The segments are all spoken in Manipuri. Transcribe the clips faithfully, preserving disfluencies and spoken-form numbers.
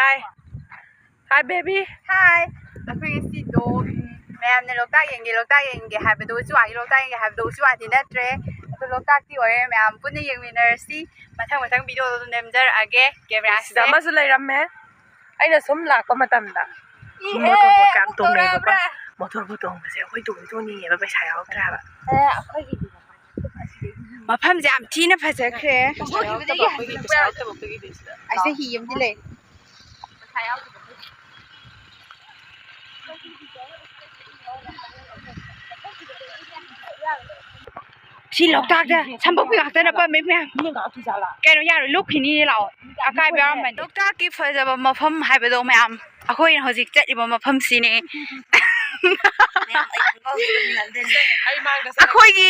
Hi baby. Hi. ꯑꯩꯈꯣꯏ ꯉꯁꯤꯗꯣ, ꯎꯝ, ꯃꯌꯥꯝꯅ ꯂꯣꯛꯇꯥꯛ ꯌꯦꯡꯒꯦ, ꯂꯣꯛꯇꯥꯛ ꯌꯦꯡꯒꯦ ꯍꯥꯏꯕꯗꯣ, ꯎꯆꯤꯋꯥꯒꯤ ꯂꯣꯛꯇꯥꯛ ꯌꯦꯡꯒꯦ ꯍꯥꯏꯕꯗꯣ ꯎꯆꯤꯋꯥꯗꯤ ꯅꯠꯇ꯭ꯔꯦ꯫ ꯑꯗꯣ ꯂꯣꯛꯇꯥꯛꯇꯤ ꯑꯣꯏꯔꯦ꯫ ꯃꯌꯥꯝ ꯄꯨꯟꯅ ꯌꯦꯡꯃꯤꯟꯅꯔꯁꯤ꯫ ꯃꯊꯪ ꯃꯊꯪ video ꯗꯣ ꯑꯗꯨꯝ ꯅꯝꯖꯔꯛꯑꯒꯦ꯫ ꯀꯦꯃꯦꯔꯥꯁꯦ ꯁꯤꯗ ꯑꯃꯁꯨ ꯂꯩꯔꯝꯃꯦ꯫ ꯑꯩꯅ ꯁꯨꯝ ꯂꯥꯛꯄ ꯃꯇꯝꯗ ꯏꯍꯦ! ꯃꯣꯇꯣꯔ ꯕꯣꯠꯀ ꯌꯥꯝ ꯇꯣꯡꯅꯩꯕꯀꯣ꯫ ꯇꯣꯡꯅꯕ꯭ꯔꯥ? ꯃꯣꯇꯣꯔ ꯕꯣꯠ ꯇꯣꯡꯕꯁꯦ ꯑꯩꯈꯣꯏ ꯇꯣꯡꯗꯤ ꯇꯣꯡꯅꯤꯡꯉꯦꯕ, ꯄꯩꯁꯥ ꯌꯥꯎꯗ꯭ꯔꯦ ꯍꯥꯏꯕ꯫ ꯑꯦ, ꯑꯩꯈꯣꯏꯒꯤꯗꯤ ꯃꯐꯝꯁꯦ ꯌꯥꯝ ꯊꯤꯅ ꯐꯖꯈ꯭ꯔꯦ꯫ ꯄꯩꯁꯥ ꯌꯥꯎꯔꯛꯇꯕ ꯑꯩꯈꯣꯏꯒꯤ, ꯄꯩꯁꯥ ꯌꯥꯎꯔꯛꯇꯕ ꯑꯩꯈꯣꯏꯒꯤꯗꯤ ꯁꯤꯗ꯫ ꯑꯁꯤꯗ ꯍꯤ ꯑꯃꯗꯤ ꯂꯩ꯫ ꯁꯤ ꯂꯣꯛꯇꯥꯛꯇ ꯁꯝꯄꯣꯛꯄꯤ ꯉꯥꯛꯇꯅ ꯄꯝꯃꯦ ꯃꯌꯥꯝ꯫ ꯀꯩꯅꯣ, ꯌꯥꯔꯣꯏ, ꯂꯨꯞꯈꯤꯅꯤ, ꯂꯥꯛꯑꯣ꯫ ꯑꯀꯥꯏꯕ ꯌꯥꯎꯔꯝꯃꯅꯤ꯫ ꯂꯣꯛꯇꯥꯛꯀꯤ ꯐꯖꯕ ꯃꯐꯝ ꯍꯥꯏꯕꯗꯣ ꯃꯌꯥꯝ, ꯑꯩꯈꯣꯏꯅ ꯍꯧꯖꯤꯛ ꯆꯠꯂꯤꯕ ꯃꯐꯝꯁꯤꯅꯦ꯫ ꯑꯩꯈꯣꯏꯒꯤ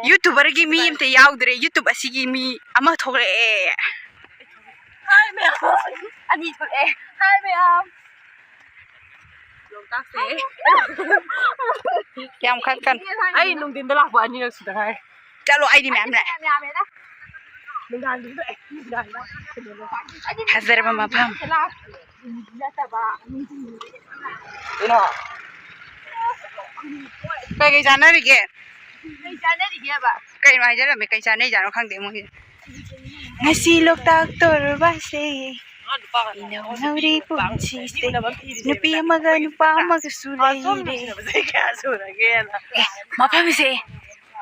YouTuber ꯒꯤ ꯃꯤ ꯑꯝꯇ ꯌꯥꯎꯗ꯭ꯔꯦ, YouTube ꯑꯁꯤꯒꯤ ꯃꯤ ꯑꯃ ꯊꯣꯛꯂꯛꯑꯦ꯫ Hi ꯃꯌꯥꯝ꯫ ꯑꯅꯤ ꯊꯣꯛꯂꯛꯑꯦ꯫ Hi ꯃꯌꯥꯝ꯫ ꯂꯣꯛꯇꯥꯛꯁꯦ꯫ ꯌꯥꯝ ꯈꯠꯀꯅꯨ꯫ ꯑꯩ ꯅꯨꯡꯊꯤꯟꯗ ꯂꯥꯛꯄ ꯑꯅꯤꯔꯛ ꯁꯨꯗ ꯉꯥꯏꯔꯤ꯫ ꯆꯠꯂꯣ, ꯑꯩꯗꯤ ꯃꯌꯥꯝ ꯂꯥꯛꯑꯦ꯫ ꯌꯥꯝ ꯌꯥꯝꯃꯦꯗ꯫ ꯅꯨꯡꯗꯥꯡꯗꯤ ꯂꯣꯏ-, ꯅꯨꯡꯗꯥꯡꯗ ꯀꯩꯅꯣ ꯂꯣꯛꯇꯥꯛ꯫ ꯐꯖꯔꯕ ꯃꯐꯝ꯫ ꯅꯠꯇꯕ ꯃꯤꯁꯤꯡꯗꯨꯗꯤ꯫ ꯀꯩꯅꯣ? ꯀꯩꯀꯩ ꯆꯥꯅꯔꯤꯒꯦ? ꯀꯩ ꯆꯥꯅꯔꯤꯒꯦꯕ? ꯀꯩꯅꯣ ꯍꯥꯏꯖꯔꯝꯃꯦ, ꯀꯩ ꯆꯥꯅꯩꯖꯥꯠꯅꯣ ꯈꯪꯗꯦ ꯃꯣꯏꯒꯤ꯫ ꯉꯁꯤ ꯂꯣꯛꯇꯥꯛ ꯇꯧꯔꯨꯕꯁꯦ ꯏꯅꯧ ꯅꯧꯔꯤ ꯄꯨꯟꯁꯤꯁꯦ, ꯅꯨꯄꯤ ꯑꯃꯒ ꯅꯨꯄꯥ ꯑꯃꯒꯁꯨ ꯂꯩꯔꯦ꯫ ꯃꯐꯝꯁꯦ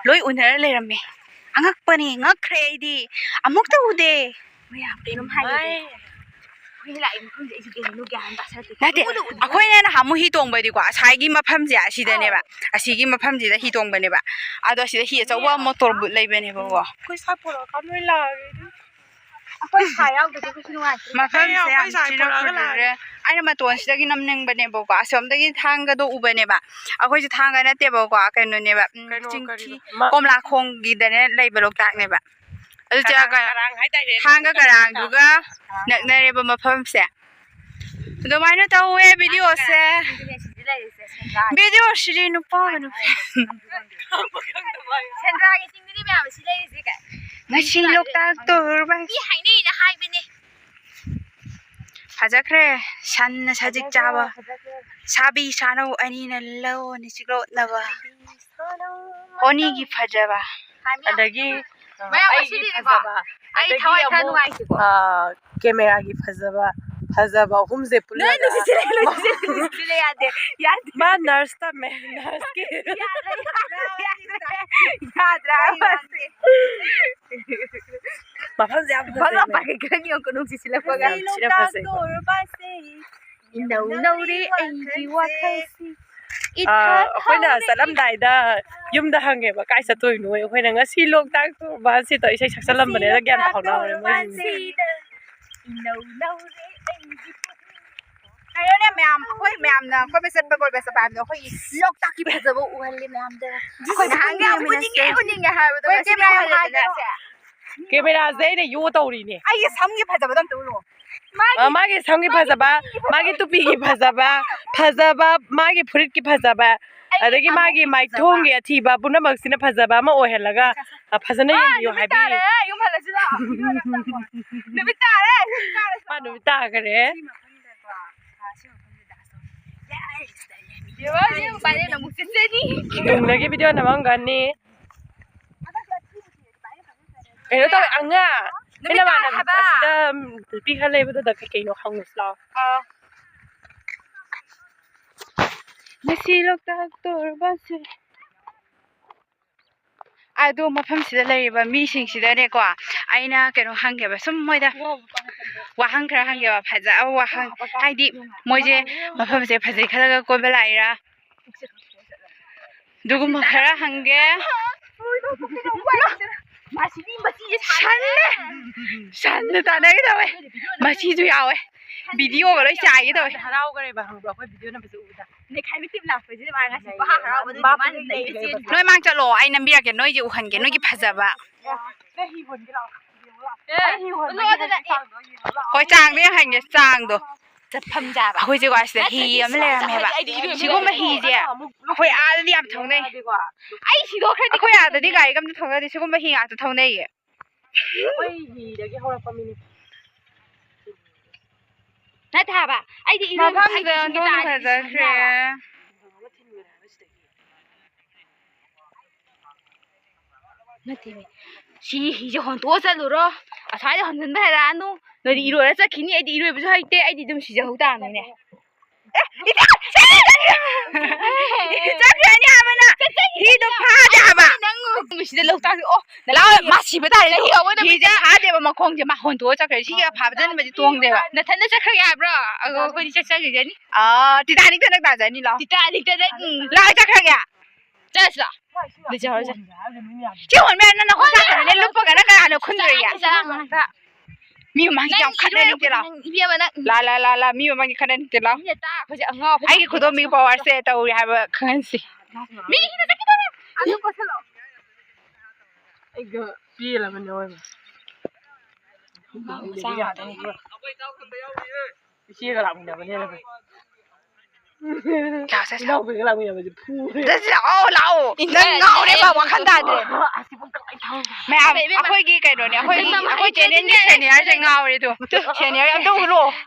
ꯂꯣꯏ ꯎꯅꯔ ꯂꯩꯔꯝꯃꯦ꯫ ꯑꯉꯛꯄꯅꯤ, ꯉꯛꯈ꯭ꯔꯦ ꯑꯩꯗꯤ꯫ ꯑꯃꯨꯛꯇ ꯎꯗꯦ꯫ ꯃꯌꯥꯝ ꯀꯩꯅꯣꯝ ꯍꯥꯏꯒꯦ꯫ ꯑꯩꯈꯣꯏꯅ ꯂꯥꯛꯏ ꯃꯐꯝꯁꯦ ꯑꯩꯁꯨ ꯀꯩꯅꯣ ꯒ꯭ꯌꯥꯟ ꯑꯃ ꯇꯥꯁꯜꯂꯛꯇꯦ꯫ ꯅꯠꯇꯦ, ꯑꯩꯈꯣꯏꯅ ꯅꯍꯥꯟꯃꯨꯛ ꯍꯤ ꯇꯣꯡꯕꯗꯤꯀꯣ, ꯑꯁꯥꯏꯒꯤ ꯃꯐꯝꯁꯦ ꯑꯁꯤꯗꯅꯦꯕ, ꯑꯁꯤꯒꯤ ꯃꯐꯝꯁꯤꯗ ꯍꯤ ꯇꯣꯡꯕꯅꯦꯕ꯫ ꯑꯗꯣ ꯑꯁꯤꯗ ꯍꯤ ꯑꯆꯧꯕ ꯃꯣꯇꯣꯔ ꯕꯨꯠ ꯂꯩꯕꯅꯦꯕꯀꯣ꯫ ꯑꯩꯈꯣꯏ ꯁꯥꯏ ꯄꯣꯔꯛꯑꯀꯥꯟ ꯂꯣꯏ ꯂꯥꯛꯑꯒꯦ꯫ ꯑꯩꯈꯣꯏ ꯁꯥꯏ ꯌꯥꯎꯗ꯭ꯔꯗꯤ ꯀꯩꯁꯨ ꯅꯨꯡꯉꯥꯏꯇꯦ꯫ ꯃꯐꯝꯁꯦ ꯌꯥꯝ ꯊꯤꯅ ꯐꯖꯔꯦ꯫ ꯑꯩꯅ ꯃꯇꯣꯟꯁꯤꯗꯒꯤ ꯅꯝꯅꯤꯡꯕꯅꯦꯕꯀꯣ, ꯑꯁꯣꯝꯗꯒꯤ ꯊꯥꯡꯒꯗꯣ ꯎꯕꯅꯦꯕ꯫ ꯑꯩꯈꯣꯏꯁꯦ ꯊꯥꯡꯒ ꯅꯠꯇꯦꯕꯀꯣ, ꯀꯩꯅꯣꯅꯦꯕ, ꯎꯝ, ꯀꯩꯅꯣ, ꯆꯤꯡꯊꯤ, ꯀꯔꯤꯕ? ꯃ- ꯀꯣꯝꯂꯥꯈꯣꯡꯒꯤꯗꯅꯦ ꯂꯩꯕ ꯂꯣꯛꯇꯥꯛꯅꯦꯕ꯫ ꯑꯗꯨ ꯆꯠꯂꯒ ꯀꯔꯥꯡ, ꯀꯔꯥꯡ ꯍꯥꯏꯇꯥꯔꯦ, ꯊꯥꯡꯒ ꯂꯣꯛꯇꯥꯛ꯫ ꯀꯔꯥꯡꯗꯨꯒ ꯅꯛꯅꯔꯦꯕ ꯃꯐꯝꯁꯦ꯫ ꯑꯗꯨꯃꯥꯏꯅ ꯇꯧꯋꯦ video ꯁꯦ꯫ ꯁꯤꯗ ꯂꯩꯔꯤꯁꯦ ꯁꯦꯟꯗ꯭ꯔꯥ꯫ Video ꯁꯤꯗꯤ ꯅꯨꯄꯥꯒ ꯅꯨꯄꯤ꯫ ꯁꯦꯟꯗ꯭ꯔꯥꯒꯤ ꯆꯤꯡꯗꯨꯅꯤ ꯃꯌꯥꯝ ꯁꯤ ꯂꯩꯔꯤꯁꯦ ꯀꯥꯏ꯫ ꯉꯁꯤ ꯂꯣꯛꯇꯥꯛ ꯇꯧꯔꯨꯕ꯫ ꯃꯤ ꯍꯥꯏꯅꯩꯅ ꯍꯥꯏꯕꯅꯦ꯫ ꯐꯖꯈ꯭ꯔꯦ꯫ ꯁꯟꯅ ꯁꯖꯤꯛ ꯆꯥꯕ꯫ ꯐꯖꯈ꯭ꯔꯦ꯫ ꯁꯥꯕꯤ ꯁꯥꯅꯧ ꯑꯅꯤꯅ ꯂꯧꯅꯤ ꯆꯤꯛꯂꯣꯠꯅꯕ꯫ ꯍꯣꯅꯤꯒꯤ ꯐꯖꯕ꯫ ꯑꯗꯒꯤ ꯃꯌꯥꯝ ꯑꯩꯒꯤ ꯑꯁꯤꯗꯤꯅꯦꯀꯣ, ꯐꯖꯕ꯫ ꯑꯩ ꯑꯗꯒꯤ ꯊꯋꯥꯏ ꯈꯔ ꯑꯃꯨꯛ, ꯅꯨꯡꯉꯥꯏꯇꯦꯀꯣ꯫ ꯑ, camera ꯒꯤ ꯐꯖꯕ, ꯐꯖꯕ ꯑꯍꯨꯝꯁꯦ ꯅꯣꯏ ꯄꯨꯜꯂꯒ ꯅꯨꯡꯁꯤꯠ ꯁꯤꯠꯂꯦ, ꯅꯨꯡꯁꯤꯠ ꯁꯤꯠꯂꯦ, ꯌꯥꯗꯦ, ꯌꯥꯗꯦ꯫ ꯃꯥ nurse ꯇꯝꯃꯦ, nurse ꯀꯤ꯫ ꯌꯥꯗ꯭ꯔꯦ, ꯌꯥꯗ꯭ꯔꯦ, ꯌꯥꯗ꯭ꯔꯦ꯫ ꯃꯐꯝꯁꯦ ꯌꯥꯝ ꯐꯖꯩ꯫ ꯕꯪ ꯂꯥꯎ ꯄꯥꯏꯈꯠꯈ꯭ꯔꯅꯤ ꯌꯦꯡꯉꯨꯀꯣ, ꯅꯨꯡꯁꯤꯠ ꯁꯤꯠꯂꯛꯄꯒ꯫ ꯁꯤꯅ ꯐꯖꯩ꯫ ꯏꯅꯧ ꯅꯧꯔꯦ ꯑꯩꯒꯤ ꯋꯥꯈꯜꯁꯤ꯫ ꯑꯥ, ꯑꯩꯈꯣꯏꯅ ꯆꯠꯂꯝꯗꯥꯏꯗ ꯌꯨꯝꯗ ꯍꯪꯉꯦꯕ, "ꯀꯥꯏ ꯆꯠꯇꯣꯏꯅꯣ?" ꯑꯩꯈꯣꯏꯅ, "ꯉꯁꯤ ꯂꯣꯛꯇꯥꯛ tour bus ꯁꯤ" ꯇꯧꯔ ꯏꯁꯩ ꯁꯛꯆꯜꯂꯝꯕꯅꯦ, ꯑꯗ ꯒ꯭ꯌꯥꯟ ꯇꯥꯍꯧꯗꯕꯅꯦ ꯃꯣꯏꯁꯤꯡꯁꯦ꯫ ꯏꯅꯧ ꯅꯧꯔꯦ ꯑꯩꯒꯤ ꯄꯨꯛꯅꯤꯡ꯫ ꯀꯩꯅꯣꯅꯦ ꯃꯌꯥꯝ, ꯑꯩꯈꯣꯏ ꯃꯌꯥꯝꯅ ꯀꯣꯏꯕ ꯆꯠꯄ, ꯀꯣꯏꯕ ꯆꯠꯄ ꯍꯥꯏꯕꯗꯣ ꯑꯩꯈꯣꯏꯒꯤ ꯂꯣꯛꯇꯥꯛꯀꯤ ꯐꯖꯕ ꯎꯍꯜꯂꯤ ꯃꯌꯥꯝꯗ꯫ ꯑꯩꯈꯣꯏ ꯅꯍꯥꯟꯒꯤ ꯌꯥꯝ ꯎꯅꯤꯡꯉꯦ, ꯎꯅꯤꯡꯉꯦ ꯍꯥꯏꯕꯗꯣ ꯉꯁꯤꯗꯤ ꯎꯍꯜꯂꯦꯗꯅ꯫ Camera ꯁꯦ ꯑꯩꯅ ꯌꯣ ꯇꯧꯔꯤꯅꯦ꯫ ꯑꯩꯒꯤ ꯁꯝꯒꯤ ꯐꯖꯕꯗꯣ ꯑꯝꯇ ꯎꯠꯂꯣ꯫ ꯑ, ꯃꯥꯒꯤ ꯁꯝꯒꯤ ꯐꯖꯕ, ꯃꯥꯒꯤ ꯇꯨꯄꯤꯒꯤ ꯐꯖꯕ, ꯐꯖꯕ, ꯃꯥꯒꯤ ꯐꯨꯔꯤꯠꯀꯤ ꯐꯖꯕ, ꯑꯗꯒꯤ ꯃꯥꯒꯤ ꯃꯥꯏꯊꯣꯡꯒꯤ ꯑꯊꯤꯕ ꯄꯨꯝꯅꯃꯛꯁꯤꯅ ꯐꯖꯕ ꯑꯃ ꯑꯣꯏꯍꯜꯂꯒ, ꯑ, ꯐꯖꯅ ꯌꯦꯡꯕꯤꯌꯨ ꯍꯥꯏꯕꯤꯔꯤ꯫ ꯅꯨꯃꯤꯠ ꯇꯥꯔꯦ꯫ ꯃꯥ ꯅꯨꯃꯤꯠ ꯇꯥꯈꯔꯦ꯫ ꯇꯨꯡꯗꯒꯤ video ꯅꯝꯃꯝꯒꯅꯤ꯫ ꯀꯩꯅꯣ ꯇꯧꯋꯦ, ꯑꯉꯥ꯫ ꯅꯨꯃꯤꯠ ꯇꯥꯔꯦ ꯍꯥꯏꯕ꯫ ꯑꯁꯤꯗ, ꯎꯝ, ꯅꯨꯄꯤ ꯈꯔ ꯂꯩꯕꯗꯨꯗ ꯀꯩ ꯀꯩꯅꯣ ꯍꯪꯉꯨꯁꯤ ꯂꯥꯎ꯫ ꯑꯥ꯫ ꯉꯁꯤ ꯂꯣꯛꯇꯥꯛ tour bus ꯁꯦ꯫ ꯑꯗꯣ ꯃꯐꯝꯁꯤꯗ ꯂꯩꯔꯤꯕ ꯃꯤꯁꯤꯡꯁꯤꯗꯅꯦꯀꯣ, ꯑꯩꯅ ꯀꯩꯅꯣ ꯍꯪꯒꯦꯕ, ꯁꯨꯝ ꯃꯣꯏꯗ ꯋꯥꯍꯪ ꯈꯔ ꯍꯪꯒꯦꯕ, ꯐꯖꯕ ꯋꯥꯍꯪ, ꯍꯥꯏꯗꯤ ꯃꯣꯏꯁꯦ ꯃꯐꯝꯁꯦ ꯐꯖꯩ ꯈꯜꯂꯒ ꯀꯣꯏꯕ ꯂꯥꯛꯏꯔꯥ? ꯑꯗꯨꯒꯨꯝꯕ ꯈꯔ ꯍꯪꯒꯦ꯫ ꯁꯟꯅꯦ! ꯁꯟꯅ ꯇꯥꯟꯅꯒꯦ ꯇꯧꯋꯦ꯫ ꯃꯆꯤꯁꯨ ꯌꯥꯎꯋꯦ꯫ Video ꯒ ꯂꯣꯏ ꯆꯥꯏꯒꯦ ꯇꯧꯋꯦ꯫ ꯍꯔꯥꯎꯈ꯭ꯔꯦꯕ, ꯈꯪꯕ꯭ꯔꯥ? ꯑꯩꯈꯣꯏ video ꯅꯝꯕꯁꯦ ꯎꯕꯗ꯫ ꯅꯦꯈꯥꯏ ꯃꯤꯠꯇꯤ ꯂꯥꯛꯄꯁꯤꯗ ꯃꯥ ꯉꯁꯤ ꯃꯍꯥ ꯍꯔꯥꯎꯕꯗꯨꯗꯤ ꯃꯥꯅ ꯅꯩꯔꯤꯁꯦ꯫ ꯅꯣꯏ ꯃꯥꯡ ꯆꯠꯂꯣ, ꯑꯩ ꯅꯝꯕꯤꯔꯛꯀꯦ, ꯅꯣꯏꯁꯦ ꯎꯍꯟꯒꯦ, ꯅꯣꯏꯒꯤ ꯐꯖꯕ꯫ ꯍꯣꯏ, ꯆꯥꯡꯗꯣ ꯌꯦꯡꯍꯟꯒꯦ, ꯆꯥꯡꯗꯣ꯫ ꯆꯠꯐꯝ ꯆꯥꯕ꯫ ꯑꯩꯈꯣꯏꯁꯦꯀꯣ, ꯑꯁꯤꯗ ꯍꯤ ꯑꯃ ꯂꯩꯔꯝꯃꯦꯕ꯫ ꯑꯩꯈꯣꯏ ꯑꯥꯗꯗꯤ ꯌꯥꯝ ꯊꯧꯅꯩ꯫ ꯑꯩ ꯁꯤꯗꯣꯛꯈ꯭ꯔꯗꯤ ꯑꯩꯈꯣꯏ ꯑꯥꯗꯗꯤ ꯒꯥꯔꯤꯒ ꯑꯝꯇ ꯊꯧꯅꯗꯦ, ꯁꯤꯒꯨꯝꯕ ꯍꯤ ꯉꯥꯛꯇ ꯊꯧꯅꯩꯌꯦ꯫ ꯑꯩꯈꯣꯏ ꯍꯤꯗꯒꯤ ꯍꯧꯔꯛꯄ ꯃꯤꯅꯤ꯫ ꯅꯠꯇꯦ ꯍꯥꯏꯕ꯫ ꯑꯩꯗꯤ ꯏꯔꯣꯏꯕ ꯃꯐꯝꯁꯤꯗ ꯍꯩꯇꯦ, ꯁꯤꯒꯤ ꯑꯣꯟꯊꯣꯛꯅ ꯇꯥꯔꯗꯤ ꯐꯖꯈ꯭ꯔꯦ꯫ ꯁꯤꯅꯦꯕ꯫ ꯅꯠꯇꯦꯃꯤ꯫ ꯁꯤ ꯍꯤꯁꯦ ꯍꯣꯟꯇꯣꯛꯑ ꯆꯠꯂꯨꯔꯣ꯫ ꯑꯁ꯭ꯋꯥꯏꯗ ꯍꯣꯟꯖꯟꯕ ꯍꯩꯔꯛꯑꯅꯨ꯫ ꯅꯣꯏꯗꯤ ꯏꯔꯣꯏꯔ ꯆꯠꯈꯤꯅꯤ, ꯑꯩꯗꯤ ꯏꯔꯣꯏꯕꯁꯨ ꯍꯩꯇꯦ, ꯑꯩꯗꯤ ꯑꯗꯨꯝ ꯁꯤꯖꯍꯧ ꯇꯥꯕꯅꯤꯅꯦ꯫ ꯑꯦ, ꯏꯆꯦ! ꯆꯠꯈ꯭ꯔꯅꯤ ꯍꯥꯏꯕ ꯅꯪ꯫ ꯍꯤꯗꯣ ꯐꯥꯗꯦ ꯍꯥꯏꯕ꯫ ꯅꯪ ꯁꯤꯗ ꯂꯣꯛꯇꯥꯛ, ꯑꯣ, ꯂꯥꯛꯑꯣ, ꯃꯥ ꯁꯤꯕ ꯇꯥꯔꯦ꯫ ꯆꯍꯤ ꯍꯧꯕꯗ ꯍꯤꯁꯦ ꯐꯥꯗꯦꯕ, ꯃꯈꯣꯡꯁꯦ ꯃꯥ ꯍꯣꯟꯇꯣꯛꯑ ꯆꯠꯈ꯭ꯔꯦ꯫ ꯁꯤꯒꯤ ꯑꯐꯥꯕꯗ ꯑꯗꯨꯝꯕꯗꯤ ꯇꯣꯡꯗꯦꯕ꯫ ꯅꯊꯟꯗ ꯆꯠꯈ꯭ꯔꯒꯦ ꯍꯥꯏꯕ꯭ꯔꯣ? ꯑꯗꯣ ꯑꯩꯈꯣꯏꯗꯤ ꯆꯠꯆꯈꯤꯒꯅꯤ꯫ ꯑꯥ, ꯇꯤꯇꯥꯅꯤꯛꯇ ꯅꯪ ꯇꯥꯖꯅꯤ, ꯂꯥꯛꯑꯣ꯫ ꯇꯤꯇꯥꯅꯤꯛꯇ ꯅꯪ, ꯎꯝ꯫ ꯂꯥꯛꯑꯣ, ꯆꯠꯈ꯭ꯔꯒꯦ꯫ ꯆꯠꯂꯁꯤ ꯂꯥꯛꯑꯣ꯫ ꯂꯩꯖꯍꯧꯔꯁꯦ꯫ ꯁꯤ ꯍꯣꯟꯕ ꯌꯥꯏ, ꯅꯪ ꯅꯈꯣꯡ ꯆꯥꯛꯄꯅꯦ, ꯂꯨꯞꯄꯒ ꯅꯪ ꯀꯅꯥꯅ ꯈꯨꯟꯗꯣꯔꯤꯒꯦ? ꯆꯠꯂꯁꯤ ꯂꯥꯛꯑꯣ꯫ ꯃꯤ ꯃꯃꯥꯡꯁꯤꯗ ꯌꯥꯝ ꯅꯪ ꯈꯠꯅꯅꯤꯡꯗꯦ, ꯏꯔꯣꯏꯔꯛꯄꯗ ꯂꯥꯛꯑꯣ꯫ ꯅꯪ ꯏꯕꯦꯝꯃ ꯅꯪ ꯂꯥ, ꯂꯥ, ꯂꯥ, ꯂꯥ, ꯃꯤ ꯃꯃꯥꯡꯒꯤ ꯈꯠꯅꯅꯤꯡꯗꯦ, ꯂꯥꯛꯑꯣ꯫ ꯃꯤꯅ ꯇꯥ ꯑꯩꯈꯣꯏꯁꯦ ꯑꯉꯥꯎꯕ ꯑꯩꯒꯤ ꯈꯨꯗꯣꯝꯕꯤꯒꯤ ꯄꯋꯥꯔꯁꯦ ꯇꯧꯔꯤ ꯍꯥꯏꯕ ꯈꯪꯍꯟꯁꯤ꯫ ꯃꯤ ꯍꯤꯗ ꯆꯠꯈꯤꯗꯧꯔꯦ꯫ ꯑꯗꯨ ꯀꯣꯠꯁꯜꯂꯣ꯫ ꯑꯩꯒ ꯄꯦꯜꯂꯕꯅꯦ ꯑꯑꯣꯏꯕ꯫ ꯃꯆꯥ ꯉꯥꯛꯇꯅꯤ꯫ ꯏꯆꯦꯒ ꯂꯥꯛꯃꯤꯟꯅꯕꯅꯦꯅ ꯐꯩ꯫ ꯂꯥꯛꯑꯣ, ꯆꯠꯁꯤ ꯂꯥꯛꯑꯣ꯫ ꯏꯅꯥꯎꯄꯤꯒ ꯂꯥꯛꯃꯤꯟꯅꯕꯁꯦ ꯐꯨꯔꯦ꯫ ꯆꯠꯁꯤ ꯂꯥꯛꯑꯣ, ꯂꯥꯛꯑꯣ꯫ ꯅꯪ ꯉꯥꯎꯔꯦꯕ, ꯋꯥꯈꯜ ꯇꯥꯗ꯭ꯔꯦ꯫ ꯑꯁꯤꯕꯨ ꯀꯃꯥꯏꯅ ꯊꯧꯔꯤꯅꯣ? ꯃꯌꯥꯝ, ꯏꯕꯦꯝꯃ꯫ ꯑꯩꯈꯣꯏꯒꯤ ꯀꯩꯅꯣꯅꯦ, ꯑꯩꯈꯣꯏꯒꯤ, ꯅꯪ ꯑꯩꯈꯣꯏ ꯍꯩꯇ꯭ꯔꯗꯤ ꯆꯦꯅꯦꯜꯒꯤ ꯌꯥꯔꯦ꯫ ꯁꯦꯅꯤꯌꯔꯁꯦ ꯉꯥꯎꯔꯦ ꯑꯗꯣ꯫ ꯁꯦꯅꯤꯌꯔ ꯑꯝꯇ ꯎꯔꯣ꯫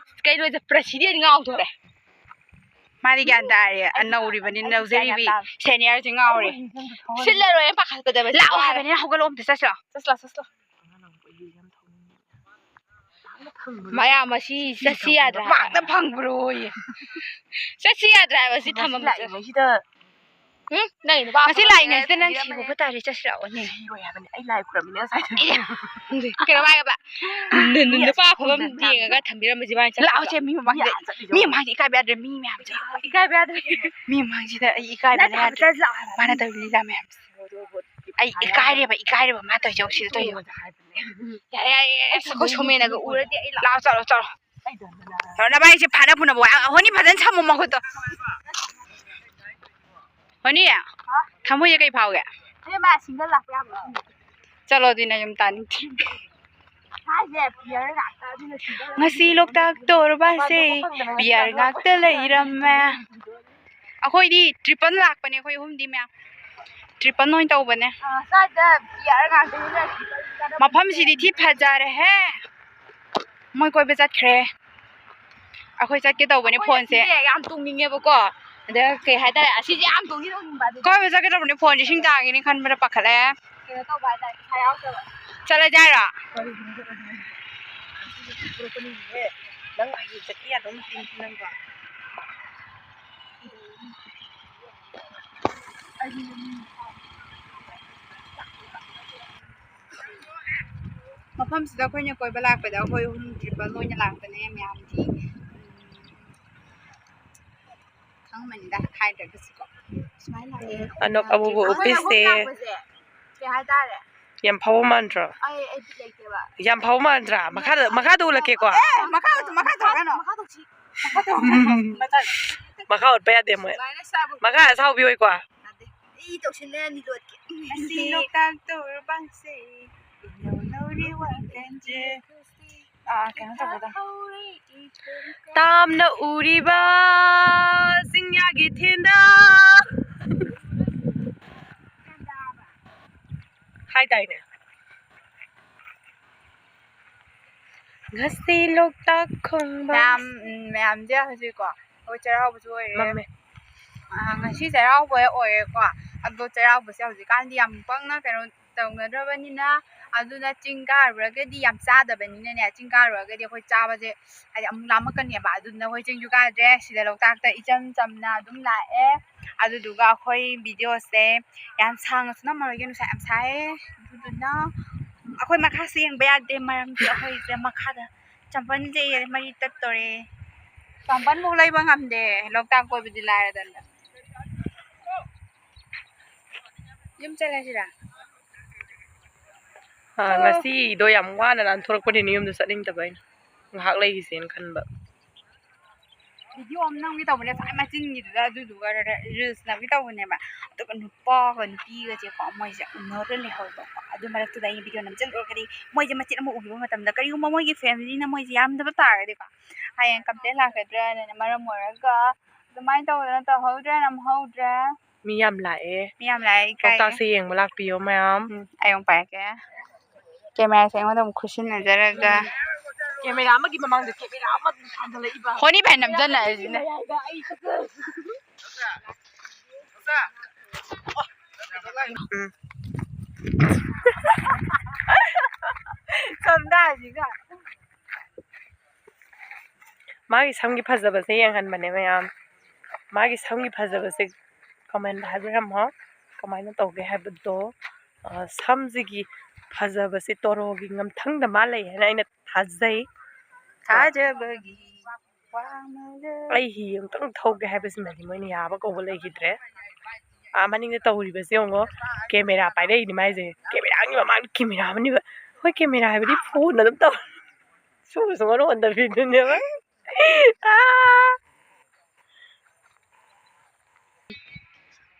ꯀꯩꯅꯣꯁꯦ, ꯄ꯭ꯔꯁꯤꯗꯦꯟ ꯉꯥꯎꯊꯣꯔꯦ꯫ ꯃꯥꯗꯤ ꯒ꯭ꯌꯥꯟ ꯇꯥꯔꯦ, ꯑꯩ ꯅꯧꯔꯤꯕꯅꯤ, ꯒ꯭ꯌꯥꯟ ꯌꯥꯝ ꯅꯧꯖꯔꯤꯕꯤ ꯇꯥꯕ꯫ ꯁꯦꯅꯤꯌꯔꯁꯦ ꯉꯥꯎꯔꯦ꯫ ꯁꯤꯜꯂꯔꯣꯏ, ꯄꯥꯈꯠꯄꯗ ꯂꯥꯛꯑꯣ ꯍꯥꯏꯕꯅꯦ, ꯍꯧꯒꯠꯂꯛꯑꯣ ꯑꯝꯇ ꯆꯠꯁꯤꯔꯣ? ꯆꯠꯁꯤꯂꯥꯎ, ꯆꯠꯁꯤꯂꯥꯎ꯫ ꯃꯌꯥꯝ ꯑꯁꯤ ꯆꯠꯁꯤ ꯌꯥꯗ꯭ꯔꯥ? ꯄꯥꯛꯇ ꯐꯪꯕ꯭ꯔꯣꯌꯦ꯫ ꯆꯠꯁꯤ ꯌꯥꯗ꯭ꯔꯥ ꯍꯥꯏꯕ ꯁꯤ ꯊꯝꯃꯝꯕꯁꯦ? ꯂꯥꯛꯏꯉꯩꯁꯤꯗ ꯎꯝ? ꯅꯪꯒꯤ ꯅꯨꯄꯥ ꯉꯁꯤ ꯂꯥꯛꯏꯉꯩꯁꯤꯗ ꯅꯪ ꯁꯤꯕ ꯐꯥꯎ ꯇꯥꯔꯦ, ꯆꯠꯁꯤꯔꯥ? ꯁꯤꯔꯣꯏ ꯍꯥꯏꯕꯅꯤ꯫ ꯑꯩ ꯂꯥꯏ ꯈꯨꯔꯝꯃꯤꯅꯦ ꯉꯁꯥꯏꯗꯒꯤ꯫ ꯀꯩꯅꯣ ꯍꯥꯏꯌꯣꯕ? ꯅꯨ-, ꯅꯨ-, ꯅꯨꯄꯥ ꯐꯝꯐꯝ ꯌꯦꯡꯉꯒ ꯊꯝꯕꯤꯔꯝꯕꯁꯦ ꯏꯕꯥꯅꯤ ꯆꯠꯈ꯭ꯔꯦ꯫ ꯂꯥꯛꯑꯣꯁꯦ, ꯃꯤ ꯃꯃꯥꯡꯁꯤꯗ, ꯃꯤ ꯃꯃꯥꯡꯁꯤꯗ ꯏꯀꯥꯏꯕ ꯌꯥꯗ꯭ꯔꯦ, ꯃꯤ ꯃꯌꯥꯝꯁꯦ꯫ ꯏꯀꯥꯏꯕ ꯌꯥꯗ꯭ꯔꯦ꯫ ꯃꯤ ꯃꯃꯥꯡꯁꯤꯗ ꯑꯩ ꯏꯀꯥꯏꯕꯅ ꯌꯥꯗ꯭ꯔꯦ꯫ ꯃꯥꯅ ꯇꯧꯔꯤ ꯂꯤꯂꯥ ꯃꯌꯥꯝꯁꯦ꯫ ꯑꯩ ꯏꯀꯥꯏꯔꯦꯕ, ꯏꯀꯥꯏꯔꯦꯕ ꯃꯥ ꯇꯧꯔꯤꯁꯦ, ꯁꯤꯗ ꯇꯧꯔꯤꯁꯦ꯫ ꯌꯥꯔꯦ, ꯌꯥꯔꯦ, ꯌꯥꯔꯦ꯫ ꯑꯁ, ꯑꯩꯈꯣꯏ ꯁꯣꯃꯦꯅꯒ ꯎꯔꯗꯤ ꯑꯩ ꯂꯥꯛꯑꯣ, ꯆꯠꯂꯣ, ꯆꯠꯂꯣ꯫ ꯅꯕꯥꯏꯁꯦ ꯐꯥꯅ ꯐꯨꯅꯕ ꯋꯥ-, ꯍꯣꯅꯤ ꯐꯖꯅ ꯁꯝꯃꯨ ꯃꯈꯨꯠꯇꯣ꯫ ꯍꯣꯅꯤ, ꯊꯃꯣꯏꯁꯦ ꯀꯩ ꯐꯥꯎꯒꯦ? ꯆꯠꯂꯣ ꯑꯗꯨꯗꯤ, ꯅꯌꯨꯝ ꯇꯥꯅꯤꯡꯗꯦ꯫ ꯉꯁꯤ ꯂꯣꯛꯇꯥꯛ ꯇꯣꯔꯕꯥꯟꯁꯦ ꯕꯤꯌꯔ ꯉꯥꯛꯇ ꯂꯩꯔꯝꯃꯦ꯫ ꯑꯩꯈꯣꯏꯗꯤ ꯇ꯭ꯔꯤꯄꯜ ꯂꯥꯛꯄꯅꯦ, ꯑꯩꯈꯣꯏ ꯑꯍꯨꯝꯗꯤ ꯃꯌꯥꯝ꯫ ꯇ꯭ꯔꯤꯄꯜ ꯑꯣꯏꯅ ꯇꯧꯕꯅꯦ꯫ ꯑ, ꯁ꯭ꯋꯥꯏꯗ ꯕꯤꯌꯔ ꯉꯥꯛꯇꯅꯤꯅ ꯇ꯭ꯔꯤꯄꯜ ꯆꯥꯅꯕ ꯃꯐꯝꯁꯤꯗꯤ ꯊꯤ ꯐꯖꯔꯦꯍꯦ꯫ ꯃꯣꯏ ꯀꯣꯏꯕ ꯆꯠꯈ꯭ꯔꯦ꯫ ꯑꯩꯈꯣꯏ ꯆꯠꯀꯦ ꯇꯧꯕꯅꯦ, ꯑꯩꯈꯣꯏ ꯐꯣꯟꯁꯦ꯫ ꯑꯁꯤꯁꯦ ꯌꯥꯝ ꯇꯣꯡꯅꯤꯡꯉꯦꯕꯀꯣ꯫ ꯑꯗ ꯀꯩ ꯍꯥꯏꯇꯥꯔꯦ, ꯑꯁꯤꯁꯦ ꯌꯥꯝ ꯇꯣꯡꯗꯤ ꯇꯣꯡꯅꯤꯡꯕ, ꯑꯗꯨꯗꯤ ꯀꯣꯏꯕ ꯆꯠꯀꯦ ꯇꯧꯕꯅꯦ, ꯐꯣꯟꯁꯦ ꯏꯁꯤꯡ ꯇꯥꯒꯤꯅꯤ ꯈꯟꯕꯗ ꯄꯥꯈꯠꯂꯛꯑꯦ꯫ ꯀꯩꯅꯣ ꯇꯧꯕ ꯍꯥꯏꯇꯥꯔꯦ, ꯄꯩꯁꯥ ꯌꯥꯎꯗꯕ꯫ ꯆꯠꯂꯁꯦ ꯍꯥꯏꯔꯣ? ꯀꯔꯤꯒꯤꯅꯣ ꯆꯠꯂꯁꯦ ꯍꯥꯏꯁꯦ? ꯉꯁꯤꯗꯤ ꯄꯨꯔꯛꯄꯅꯤꯅꯦꯍꯦ꯫ ꯅꯪ ꯑꯩꯒꯤ ꯆꯠꯄ ꯌꯥꯗꯧ ꯅꯠꯇꯦ ꯅꯪꯕꯣ꯫ ꯃꯐꯝꯁꯤꯗ ꯑꯩꯈꯣꯏꯅ ꯀꯣꯏꯕ ꯂꯥꯛꯄꯗ ꯑꯩꯈꯣꯏ ꯑꯍꯨꯝ triple ꯑꯣꯏꯅ ꯂꯥꯛꯄꯅꯦ ꯃꯌꯥꯝꯒꯤ꯫ ꯈꯪꯉꯝꯃꯅꯤꯗ ꯍꯥꯏꯗ꯭ꯔꯒꯁꯨꯀꯣ꯫ ꯁꯨꯃꯥꯏꯅ ꯂꯥꯛꯑꯦ꯫ ꯑꯅꯣꯛ ꯑꯃꯨꯕ ꯑꯩꯈꯣꯏꯅ ꯑꯍꯨꯝ ꯎꯞꯄꯤꯁꯦ꯫ ꯂꯥꯛꯄꯁꯦ ꯀꯩ ꯍꯥꯏꯇꯥꯔꯦ? ꯌꯥꯝ ꯐꯥꯎꯕ ꯃꯥꯟꯗ꯭ꯔꯣ? ꯑꯩ, ꯑꯩ ꯕꯤꯠ ꯂꯩꯇꯦꯕ꯫ ꯌꯥꯝ ꯐꯥꯎꯕ ꯃꯥꯟꯗ꯭ꯔꯥ? ꯃꯈꯥꯗ, ꯃꯈꯥꯗ ꯎꯠꯂꯛꯀꯦꯀꯣ꯫ ꯑꯦ, ꯃꯈꯥ ꯎꯠ-, ꯃꯈꯥ ꯇꯧꯔꯛꯀꯅꯣ꯫ ꯃꯈꯥ ꯇꯧꯁꯤ꯫ ꯃꯈꯥ ꯇꯧ-, ꯃꯈꯥ ꯎꯠꯄ ꯌꯥꯗꯦ ꯃꯣꯏ꯫ ꯁꯨꯃꯥꯏꯅ ꯁꯥꯕ ꯃꯈꯥ ꯑꯁꯥꯎꯕꯤ ꯑꯣꯏꯀꯣ꯫ ꯌꯥꯗꯦ꯫ ꯏ ꯇꯧꯁꯤꯜꯂꯦ ꯅꯤꯂꯣꯠꯀꯤ꯫ ꯉꯁꯤ ꯂꯣꯛꯇꯥꯛꯇ ꯎꯔꯨꯕꯪꯁꯦ ꯏꯅꯧ ꯅꯧꯔꯤ ꯋꯥꯈꯜꯁꯦ꯫ ꯑꯥ, ꯀꯩꯅꯣ ꯇꯧꯕꯗꯣ꯫ ꯇꯥꯝꯅ ꯎꯔꯤꯕ ꯆꯤꯡꯌꯥꯒꯤ ꯊꯤꯟꯗ ꯍꯥꯏꯗꯥꯏꯅꯦ꯫ ꯉꯁꯤ ꯂꯣꯛꯇꯥꯛ ꯈꯣꯡꯕꯥꯜ꯫ ꯃꯌꯥꯝ, ꯎꯝ, ꯃꯌꯥꯝꯁꯦ ꯍꯧꯖꯤꯛꯀꯣ ꯑꯩꯈꯣꯏ ꯆꯩꯔꯥꯎꯕꯁꯨ ꯑꯣꯏꯔꯦ꯫ ꯃꯝꯃꯦ꯫ ꯑꯥ, ꯉꯁꯤ ꯆꯩꯔꯥꯎꯕ ꯑꯣꯏꯔꯦꯀꯣ꯫ ꯑꯗꯣ ꯆꯩꯔꯥꯎꯕꯁꯦ ꯍꯧꯖꯤꯛꯀꯥꯟꯗꯤ ꯌꯥꯝ ꯄꯪꯅ ꯀꯩꯅꯣ ꯇꯧꯅꯗ꯭ꯔꯕꯅꯤꯅ, ꯑꯗꯨꯅ ꯆꯤꯡ ꯀꯥꯔꯨꯔꯒꯗꯤ ꯌꯥꯝ ꯆꯥꯗꯕꯅꯤꯅꯅꯦ, ꯆꯤꯡ ꯀꯥꯔꯨꯔꯒꯗꯤ ꯑꯩꯈꯣꯏ ꯆꯥꯕꯁꯦ ꯍꯥꯏꯗꯤ ꯑꯃꯨꯛ ꯂꯥꯝꯃꯛꯀꯅꯦꯕ꯫ ꯑꯗꯨꯗꯨꯅ ꯑꯩꯈꯣꯏ ꯆꯤꯡꯁꯨ ꯀꯥꯗ꯭ꯔꯦ, ꯁꯤꯗ ꯂꯣꯛꯇꯥꯛꯇ ꯏꯆꯝ ꯆꯝꯅ ꯑꯗꯨꯝ ꯂꯥꯛꯑꯦ꯫ ꯑꯗꯨꯗꯨꯒ ꯑꯩꯈꯣꯏ videoꯁꯦ ꯌꯥꯝ ꯁꯥꯡꯅꯁꯨ ꯅꯝꯃꯔꯣꯏꯒꯦ, ꯅꯨꯡꯁꯥ ꯌꯥꯝ ꯁꯥꯏꯌꯦ꯫ ꯑꯗꯨꯗꯨꯅ ꯑꯩꯈꯣꯏ ꯃꯈꯥꯁꯦ ꯌꯦꯡꯕ ꯌꯥꯗꯦ, ꯃꯔꯝꯗꯤ ꯑꯩꯈꯣꯏꯁꯦ ꯃꯈꯥꯗ ꯆꯝꯄꯜꯁꯦ ꯃꯔꯤ ꯇꯠꯇꯣꯔꯦ꯫ ꯆꯝꯄꯜꯐꯥꯎ ꯂꯩꯕ ꯉꯝꯗꯦ, ꯂꯣꯛꯇꯥꯛ ꯀꯣꯏꯕꯗꯤ ꯂꯥꯏꯔꯗꯅ꯫ ꯌꯨꯝ ꯆꯠꯂꯁꯤꯔꯥ? ꯑꯥ, ꯉꯁꯤꯗꯣ ꯌꯥꯝ ꯋꯥꯅ ꯅꯥꯟꯊꯣꯔꯛꯄꯅꯤꯅ ꯌꯨꯝꯗ ꯆꯠꯅꯤꯡꯗꯕ ꯑꯩꯅ꯫ ꯉꯥꯏꯍꯥꯛ ꯂꯩꯈꯤꯁꯦꯅ ꯈꯟꯕ꯫ Video ꯑꯃ ꯅꯝꯒꯦ ꯇꯧꯕꯅꯦ ꯈ꯭ꯋꯥꯏ ꯃꯆꯤꯟꯒꯤꯗꯨꯗ, ꯑꯗꯨꯗꯨꯒ reels ꯅꯝꯒꯦ ꯇꯧꯕꯅꯦꯕ꯫ ꯑꯗꯨꯒ ꯅꯨꯄꯥꯒ ꯅꯨꯄꯤꯒꯁꯦꯀꯣ ꯃꯣꯏꯁꯦ ꯎꯅꯔ ꯂꯩꯍꯧꯕꯀꯣ꯫ ꯑꯗꯨ ꯃꯔꯛꯇꯨꯗ ꯑꯩꯅ video ꯅꯝꯁꯤꯜꯂꯨꯔꯒꯗꯤ ꯃꯣꯏꯁꯦ ꯃꯆꯦꯠ ꯑꯃ ꯎꯈꯤꯕ ꯃꯇꯝꯗ ꯀꯔꯤꯒꯨꯝꯕ ꯃꯣꯏꯒꯤ familyꯅ ꯃꯣꯏꯁꯦ ꯌꯥꯝꯗꯕ ꯇꯥꯔꯒꯗꯤꯀꯣ ꯍꯌꯦꯡ complain ꯂꯥꯛꯀꯗ꯭ꯔꯥꯅ ꯃꯔꯝ ꯑꯣꯏꯔꯒ ꯑꯗꯨꯃꯥꯏꯅ ꯇꯧꯗꯅ ꯇꯧꯍꯧꯗ꯭ꯔꯦ, ꯅꯝꯍꯧꯗ꯭ꯔꯦ꯫ ꯃꯤ ꯌꯥꯝ ꯂꯥꯛꯑꯦ꯫ ꯃꯤ ꯌꯥꯝ ꯂꯥꯛꯑꯦ, ꯏꯀꯥꯏꯌꯦ꯫ ꯂꯣꯛꯇꯥꯛꯁꯦ ꯌꯦꯡꯕ ꯂꯥꯛꯄꯤꯌꯣ ꯃꯌꯥꯝ꯫ ꯎꯝ, ꯑꯩ ꯑꯃꯨꯛ ꯄꯥꯏꯔꯛꯀꯦ꯫ Cameraꯁꯦ ꯑꯩꯉꯣꯟꯗ ꯑꯃꯨꯛ ꯈꯨꯠꯁꯤꯟꯅꯖꯔꯒ꯫ ꯀꯦꯃꯦꯔꯥ ꯑꯃꯒꯤ ꯃꯃꯥꯡꯗ ꯀꯦꯃꯦꯔꯥ ꯑꯃ ꯊꯥꯡꯒꯠꯂꯛꯏꯕ꯫ ꯍꯣꯅꯤ ꯚꯥꯏ ꯅꯝꯖꯟꯅꯔꯤꯁꯤꯅ꯫ ꯃꯌꯥꯏꯗ ꯑꯩ ꯈꯛꯇ꯫ ꯎꯝ꯫ ꯁꯝꯗꯥꯁꯤꯒ꯫ ꯃꯥꯒꯤ ꯁꯝꯒꯤ ꯐꯖꯕꯁꯦ ꯌꯦꯡꯍꯟꯕꯅꯦ ꯃꯌꯥꯝ꯫ ꯃꯥꯒꯤ ꯁꯝꯒꯤ ꯐꯖꯕꯁꯦ comment ꯍꯥꯏꯕꯤꯔꯝꯃꯣ꯫ ꯀꯃꯥꯏꯅ ꯇꯧꯒꯦ ꯍꯥꯏꯕꯗꯣ꯫ ꯑ, ꯁꯝꯁꯤꯒꯤ ꯐꯖꯕꯁꯦ ꯇꯣꯔꯣꯒꯤ ꯉꯝꯊꯪꯗ ꯃꯥ ꯂꯩ ꯍꯥꯏꯅ ꯑꯩꯅ ꯊꯥꯖꯩ꯫ ꯊꯥꯖꯕꯒꯤ ꯋꯥꯃꯒ꯫ ꯑꯩ ꯍꯤ ꯑꯃꯨꯛꯇꯪ ꯊꯧꯒꯦ ꯍꯥꯏꯕꯁꯤꯃꯗꯤ ꯃꯣꯏꯅ ꯌꯥꯕ ꯀꯧꯕ ꯂꯩꯈꯤꯗ꯭ꯔꯦ꯫ ꯑꯥ, ꯃꯅꯤꯡꯗ ꯇꯧꯔꯤꯕꯁꯦ ꯌꯦꯡꯉꯣ꯫ ꯀꯦꯃꯦꯔꯥ ꯄꯥꯏꯔꯛꯏꯅꯤ ꯃꯥꯏꯁꯦ꯫ ꯀꯦꯃꯦꯔꯥꯒꯤ ꯃꯃꯥꯡꯗ ꯀꯦꯃꯦꯔꯥ ꯑꯃꯅꯤꯕ꯫ ꯍꯣꯏ, ꯀꯦꯃꯦꯔꯥ ꯍꯥꯏꯕꯗꯤ ꯐꯣꯟ ꯑꯗꯨꯝ ꯇꯧ-, ꯁꯨꯔꯁꯨ ꯃꯔꯣꯟꯗꯕꯤꯗꯨꯅꯦꯕ꯫ ꯑꯥ꯫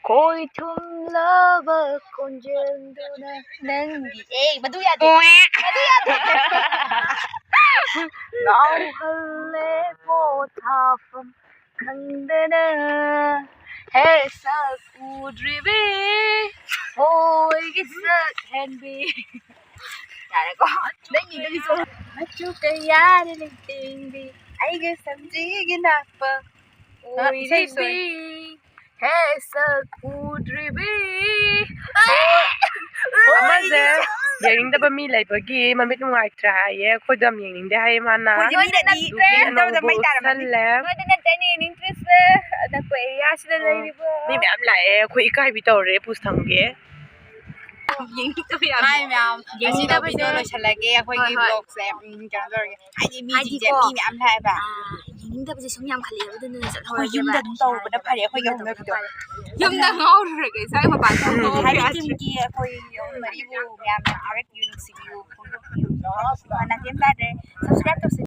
ꯈꯣꯏ ꯊꯨꯝꯂꯕ ꯈꯣꯟꯖꯦꯜꯗꯨꯅ ꯅꯪꯒꯤ, ꯑꯦ, ꯃꯗꯨ ꯌꯥꯗꯦ꯫ ꯃꯗꯨ ꯌꯥꯗꯦ꯫ ꯉꯥꯎꯍꯜꯂꯦ ꯄꯣꯊꯥꯐꯝ ꯈꯪꯗꯅ꯫ ꯍꯦ ꯁꯛ ꯎꯗ꯭ꯔꯤꯕꯤ, ꯍꯣꯏꯒꯤ ꯁꯛ ꯍꯦꯟꯕꯤ꯫ ꯌꯥꯔꯦꯀꯣ? ꯅꯪꯒꯤ, ꯅꯪꯒꯤ ꯁꯣ-, ꯃꯆꯨ ꯀꯌꯥꯅ ꯂꯩꯇꯦꯡꯕꯤ, ꯑꯩꯒꯤ ꯁꯝꯖꯤꯒꯤ ꯅꯥꯛꯄ ꯑ, ꯏꯁꯩ ꯁꯣꯏ꯫ ꯑꯣꯏꯔꯤꯕꯤ꯫ ꯍꯦ ꯁꯛ ꯎꯗ꯭ꯔꯤꯕꯤ꯫ ꯑꯃꯁꯦ ꯌꯦꯡꯅꯤꯡꯗꯕ ꯃꯤ ꯂꯩꯕꯒꯤ ꯃꯃꯤꯠ ꯅꯨꯡꯉꯥꯏꯇ꯭ꯔꯦ ꯍꯥꯏꯌꯦ꯫ ꯑꯩꯈꯣꯏꯗꯣ ꯌꯥꯝ ꯌꯦꯡꯅꯤꯡꯗꯦ ꯍꯥꯏꯌꯦ ꯃꯥꯅ꯫ ꯑꯩꯈꯣꯏꯗꯤ ꯃꯤꯅꯗꯤ ꯑꯗꯨꯒꯤ ꯌꯦꯡꯅꯤꯡꯗꯕꯗ ꯑꯅꯧꯕ ꯃꯩ ꯇꯥꯔꯝꯃꯅꯤ꯫ ꯎꯠꯁꯜꯂꯦ꯫ ꯅꯣꯏꯗ ꯅꯠꯇꯦ ꯑꯩꯅ ꯌꯦꯡꯅꯤꯡꯗ꯭ꯔꯤꯁꯦ꯫ ꯑꯅꯛꯄ areaꯁꯤꯗ ꯑꯣ, ꯂꯩꯔꯤꯕ꯫ ꯃꯤ ꯃꯌꯥꯝ ꯂꯥꯛꯑꯦ꯫ ꯑꯩꯈꯣꯏ ꯏꯀꯥꯏꯕꯤ ꯇꯧꯔꯦ꯫ ꯄꯨꯁ ꯊꯝꯒꯦ꯫ ꯌꯦꯡꯅꯤꯡꯗꯕ ꯌꯥꯝ ꯍꯥꯏ ꯃꯌꯥꯝ꯫ ꯌꯦꯡꯅꯤꯡꯗꯕꯁꯦ꯫ ꯉꯁꯤꯗꯣ video ꯂꯣꯏꯁꯜꯂꯒꯦ꯫ ꯑꯩꯈꯣꯏꯒꯤ ꯍꯣꯏ, ꯍꯣꯏ꯫ Vlogꯁꯦ, ꯎꯝ, ꯀꯩꯅꯣ ꯇꯧꯔꯒꯦ꯫ ꯍꯥꯏꯗꯤ ꯃꯤꯁꯤꯡꯁꯦ ꯍꯥꯏꯗꯤꯀꯣ, ꯃꯤ ꯃꯌꯥꯝ ꯂꯥꯛꯑꯦꯕ꯫ ꯑꯥ, ꯌꯦꯡꯅꯤꯡꯗꯕꯁꯦ ꯁꯨꯝ ꯌꯥꯝꯈꯠꯂꯛꯑꯦꯕ, ꯑꯗꯨꯅ ꯆꯠꯍꯧꯔꯁꯦꯕ꯫ ꯑꯩꯈꯣꯏ ꯌꯨꯝꯗ ꯑꯗꯨꯝ ꯇꯧꯕꯅ ꯐꯔꯦ, ꯑꯩꯈꯣꯏꯒꯤ ꯌꯨꯝꯗ ꯑꯗꯨꯝ ꯍꯧꯅꯕꯤꯗꯣ꯫ ꯇꯧꯕꯅ ꯐꯔꯦ꯫ ꯌꯨꯝꯗ ꯉꯥꯎꯔꯨꯔꯒꯦ, ꯁ꯭ꯋꯥꯏ ꯃꯄꯥꯟꯗ ꯎꯝ, ꯉꯥꯎꯔꯨꯔꯒꯦ꯫ Hybrid teamꯒꯤ ꯑꯩꯈꯣꯏ ꯑꯍꯨꯝ ꯃꯔꯤꯕꯨ ꯃꯌꯥꯝꯅ ꯊꯥꯒꯠꯄꯤꯌꯨ, ꯅꯨꯡꯁꯤꯕꯤꯌꯨ, ꯐꯣꯡꯗꯣꯛꯄꯤꯌꯨ꯫ ꯃꯅꯥ ꯀꯩꯝ ꯇꯥꯗ꯭ꯔꯦ꯫ Subscribe ꯇꯧꯁꯦ꯫